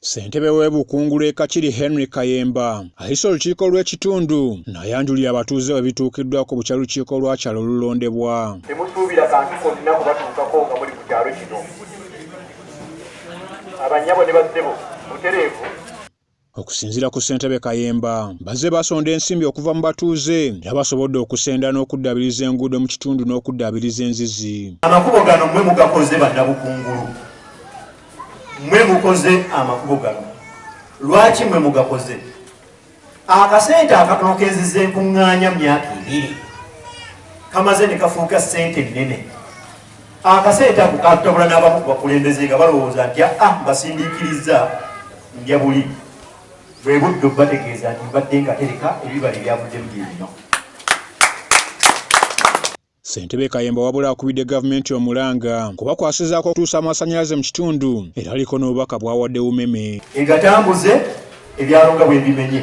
Ssentebe w'e Bukungulu e Kakiri Henry Kayemba ayise olukiiko lw'ekitundu n'ayanjulira abatuuze bwe bituukiddwako bukya lukiiko lwa kyalo lulondebwa. Temusuubira kantu konna kubatuukako nga muli ku kyalo kino. Abannyabo ne bassebo, butereevu. Okusinziira ku ssentebe Kayemba, bazze basonda ensimbi okuva mu batuuze era basobodde okusenda n'okuddaabiriza enguudo mu kitundu n'okuddaabiriza enzizi. Amakubo gano mmwe mugakoze bannabukungulu, mmwe mukoze amakubo gano. Lwaki mmwe mugakoze? Akasente akatono kenzize nkuŋŋaanya myaka ebiri kamaze ne kafuuka ssente nnene. Akasente ako katutabula n'abamu ku bakulembeze nga balowooza nti ah, mbasindiikirizza ndya buli. Bwe budde obubategeeza nti mbadde nkatereka ebibala ebyavuddemu bye bino. Ssentebe Kayemba wabula akubidde gavumenti omulanga kubakwasizaako okutuusa amasannyalaze mu kitundu era aliko n'obubaka bw'awadde Umeme. Egatambuze ebyalo nga bwe mbimenye,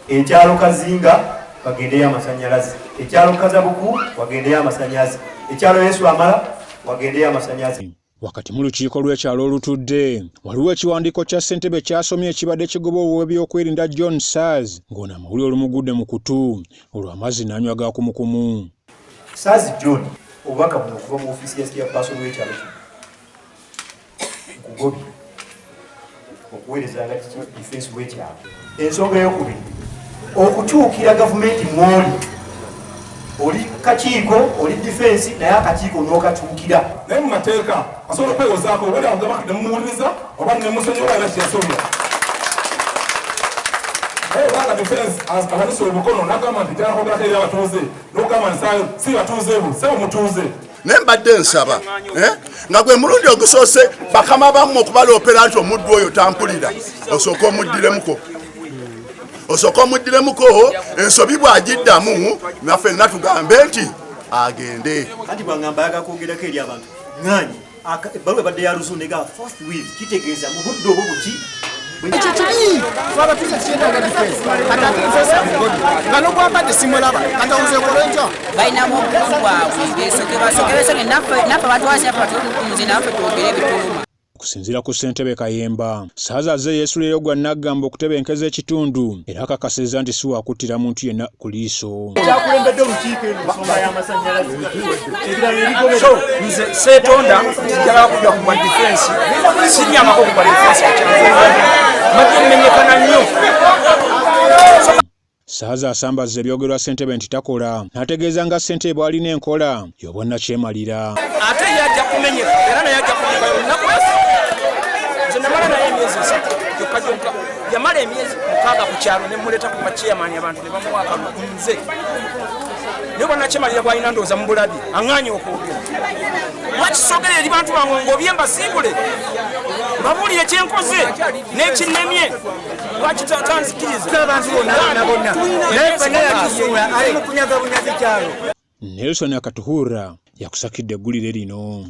ekyalo Kazinga wagendeyo amasannyalaze, ekyalo Kazabuku wagendeyo amasannyalaze, ekyalo Yesu Amala wagendeyo amasannyalaze. Wakati mu lukiiko lw'ekyalo olutudde, waliwo ekiwandiiko kya ssentebe ky'asomye ekibadde kigoba ow'ebyokwerinda John Sars ng'ono amawulire olumugudde mu kutu olwo amazzi n'anywa ga kumukumu. Sars John, obubaka buno okuva mu ofiisi ya chairperson w'ekyalo kino nkugobye okuweereza nga difensi w'ekyalo. Ensonga eyokubiri, okukyukira gavumenti mwoli oli kakiiko oli difensi naye akakiiko n'okakyukira. Naye mu mateeka asobola okwewozaako oba agamba nemuwuliriza oba nemusonyiwa oba alina kyeyasobya. Naye obanga difensi awanise omukono n'agamba nti njagala kwogerako eri abatuuze n'okugamba nti si batuuze bo sebo mutuuze. Naye mbadde nsaba eh, nga gwe mulundi ogusoose bakama bammwe okubaloopera nti omuddu oyo tampulira, osooke omuddiremuko, osooke omuddiremuko ensobi bw'agiddamu naffe tugambe nti agende. Anti bwangamba ayagala kwogerako eri abantu ŋŋaanyi ebbaluwa ebadde ya luzungu ega forthwith kitegeeza mu budde obwo buki. Ekyo kibi twabatuuze tukyetaaga difensi kati ate difensi amugodi nga nogwambadde simulaba kati awuze ekola ntya. Balinamu obukulu bwabwe besoke basoke besoke naffe naffe batwasi naffe batukunze naffe twogere ebituluma. Okusinziira ku ssentebe Kayemba, Ssaaza azze yeesulireyo gwa nnaggamba okutebenkeza ekitundu era akakasizza nti si waakuttira muntu yenna ku liiso. Ekyakulembedde olukiiko eno nsonga y'amasannyalaze ebirala ebigoberera. So nze seetonda nti njagala kudda ku bwa difensi, siryangako ku bwa difensi mbadde mmenyekana nnyo. Ssaaza asambazze ebyogerwa ssentebe nti takola n'ategeeza nga ssentebe bw'alina enkola y'obwannakyemalira. Ate ye ajja kumenyeka era naye ajja kumenyeka olunaku nze namala naye emyezi 3 gyokka gyokka yamala emyezi 6 ku kyalo ne muleeta ku bacheyamaani abantu ne bamuwa akalulu nze naye obwannakyemalira bw'alina ndowooza mubulabye aŋŋaanye okwogera. Lwaki soogera eri bantu bange ng'obye mbasiibule mbabuulire kye nkoze n'ekinnemye? Lwaki tanzikiriza? Abantu bonna bonna bonna naye ffenna yatusuula ali mu kunyaga bunyazi kyalo. Nelson Akatuhurra yakusakidde eggulire lino.